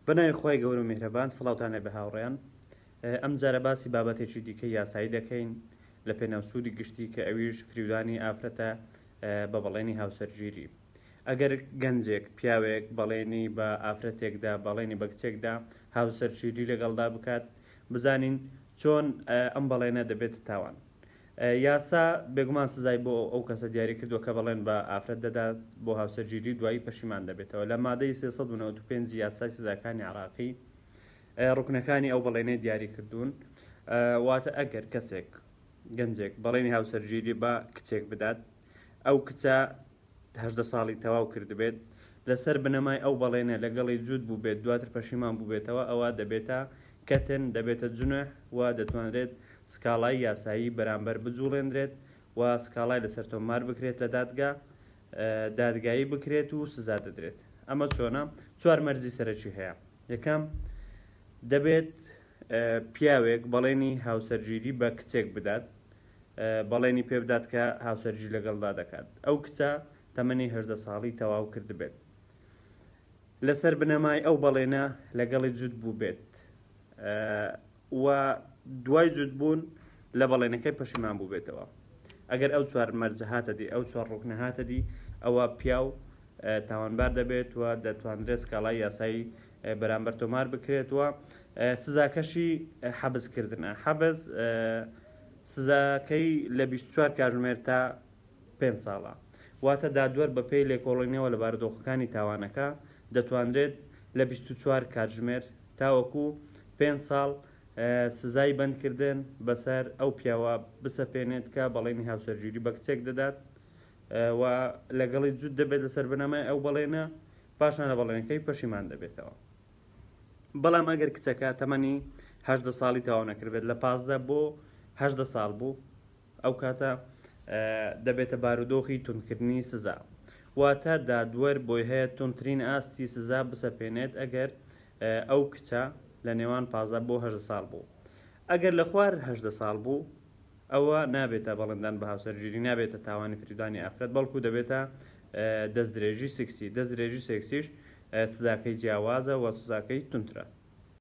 بەناوی خوای گەورە و میهرەبان سڵاوتان لێبێ هاوڕێیان ئەمجارە باسی بابەتێکی دیکەی یاسایی دەکەین لە پێناو سوودی گشتی کە ئەویش فریودانی ئافرەتە بە بەڵێنی هاوسەرگیری ئەگەر گەنجێک پیاوێک بەڵێنی بە ئافرەتێکدا بەڵێنی بە کچێکدا هاوسەرگیری لەگەڵدا بکات بزانین چۆن ئەم بەڵێنە دەبێتە تاوان یاسا بێگومان سزای بۆ ئەو کەسە دیاری کردووە کە بەڵێن بە ئافرەت دەدات بۆ هاوسەرگیری و دوایی پەشیمان دەبێتەوە. لە مادەی 395 ی یاسای سزاکانی عێراقی ڕوکنەکانی ئەو بەڵێنەی دیاری کردوون، واتە ئەگەر کەسێک، گەنجێک، بەڵێنی هاوسەرگیری بە کچێک بدات، ئەو کچە 18 ساڵی تەواو کردبێت، لەسەر بنەمای ئەو بەڵێنە لەگەڵی جووت بووبێت دواتر پەشیمان بووبێتەوە ئەوا دەبێتە کەتن، دەبێتە جونح و دەتوانرێت سکاڵای یاسایی بەرامبەر بجوڵێنرێت و سکاڵای لەسەر تۆمار بکرێت لە دادگا دادگایی بکرێت و سزا دەدرێت. ئەمە چۆنە؟ چوار مەرجی سەرەکی هەیە. یەکەم، دەبێت پیاوێک بەڵێنی هاوسەرگیری بە کچێک بدات، بەڵێنی پێ بدات کە هاوسەرگیری لەگەڵدا دەکات، ئەو کچە تەمەنی 18 ساڵی تەواو کردبێت، لەسەر بنەمای ئەو بەڵێنە لەگەڵی جووت بووبێت و دوای جووتبوون لە بەڵێنەکەی پەشیمان بووبێتەوە. ئەگەر ئەو چوار مەرجە هاتە دی، ئەو چوار ڕوکنە هاتە دی، ئەوا پیاو تاوانبار دەبێت و دەتوانرێت سکاڵای یاسایی بەرامبەر تۆمار بکرێت و سزاکەشی حەبس کردنە. حەبس سزاکەی لە 24 کاتژمێر تا پێنج ساڵە. واتە دادوەر بەپێی لێکۆڵینەوە لە بارودۆخەکانی تاوانەکە دەتوانرێت لە 24 کاتژمێر تاوەکو پێنج ساڵ سزای بەندکردن بەسەر ئەو پیاوە بسەپێنێت کە بەڵێنی هاوسەرگیری بە کچێک دەدات و لەگەڵی جووت دەبێت لەسەر بنەمای ئەو بەڵێنە، پاشان لە بەڵێنەکەی پەشیمان دەبێتەوە. بەڵام ئەگەر کچەکە تەمەنی 18 ساڵی تەواو نەکردبێت، لە 15 بۆ 18 ساڵ بوو، ئەو کاتە دەبێتە بارودۆخی توندکردنی سزا. واتە دادوەر بۆی هەیە توندترین ئاستی سزا بسەپێنێت ئەگەر ئەو کچە لە نێوان 15 بۆ 18 ساڵ بوو. ئەگەر لە خوار 18 ساڵ بوو، ئەوە نابێتە بەڵێندان بە هاوسەرگیری، نابێتە تاوانی فریودانی ئافرەت، بەڵکو دەبێتە دەستدرێژی سێکسی، دەستدرێژی سێکسیش سزاکەی جیاوازە و سزاکەی توندترە.